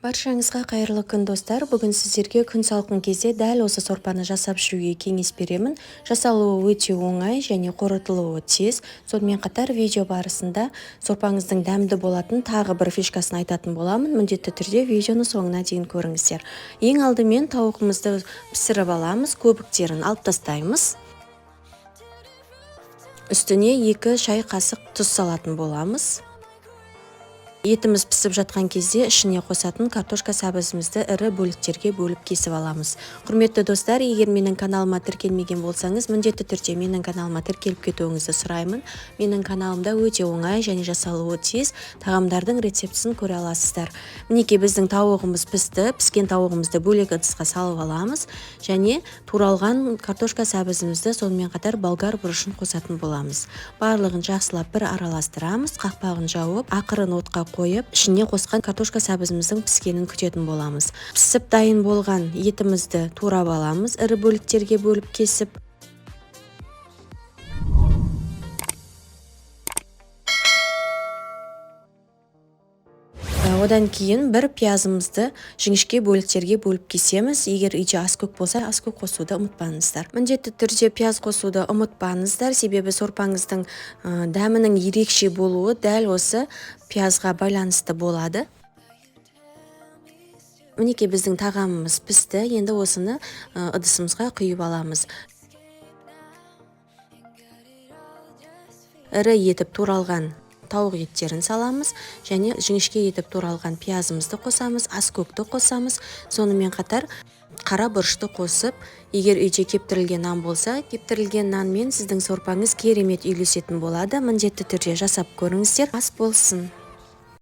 Баршаңызға қайырлы күн, достар! Бүгін сіздерге күн салқын кезде дәл осы сорпаны жасап ішуге кеңес беремін. Жасалуы өте оңай және қорытылуы тез. Сонымен қатар видео барысында сорпаңыздың дәмді болатын тағы бір фишкасын айтатын боламын. Міндетті түрде видеоны соңына дейін көріңіздер. Ең алдымен тауығымызды пісіріп аламыз, көбіктерін алып тастаймыз. Үстіне 2 шай қасық тұз салатын боламыз. Етіміз пісіп жатқан кезде ішіне қосатын картошка сәбізімізді ірі бөліктерге бөліп кесіп аламыз. Құрметті достар, егер менің каналыма тіркелмеген болсаңыз, міндетті түрде менің каналыма тіркеліп кетуіңізді сұраймын. Менің каналымда өте оңай және жасалуы тез тағамдардың рецептісін көре аласыздар. Мінекей, біздің тауығымыз пісті. Піскен тауығымызды бөлек ыдысқа салып аламыз және туралған картошка сәбізімізді, сонымен қатар болгар бұрышын қосатын боламыз. Барлығын жақсылап бір араластырамыз, қақпағын жауып, ақырын отқа қойып, ішіне қосқан картошка сәбізіміздің піскенін күтетін боламыз. Пісіп дайын болған етімізді турап аламыз, ірі бөліктерге бөліп кесіп. Одан кейін бір пиязымызды жіңішке бөліктерге бөліп кесеміз. Егер үйде аскөк болса, аскөк қосуды ұмытпаңыздар. Міндетті түрде пияз қосуды ұмытпаңыздар, себебі сорпаңыздың дәмінің ерекше болуы дәл осы пиязға байланысты болады. Мінекей, біздің тағамымыз пісті. Енді осыны ыдысымызға құйып аламыз. Ірі етіп туралған тауық еттерін саламыз және жіңішке етіп туралған пиязымызды қосамыз, аскөкті қосамыз, сонымен қатар қара бұрышты қосып, егер үйде кептірілген нан болса, кептірілген нанмен сіздің сорпаңыз керемет үйлесетін болады. Міндетті түрде жасап көріңіздер. Ас болсын.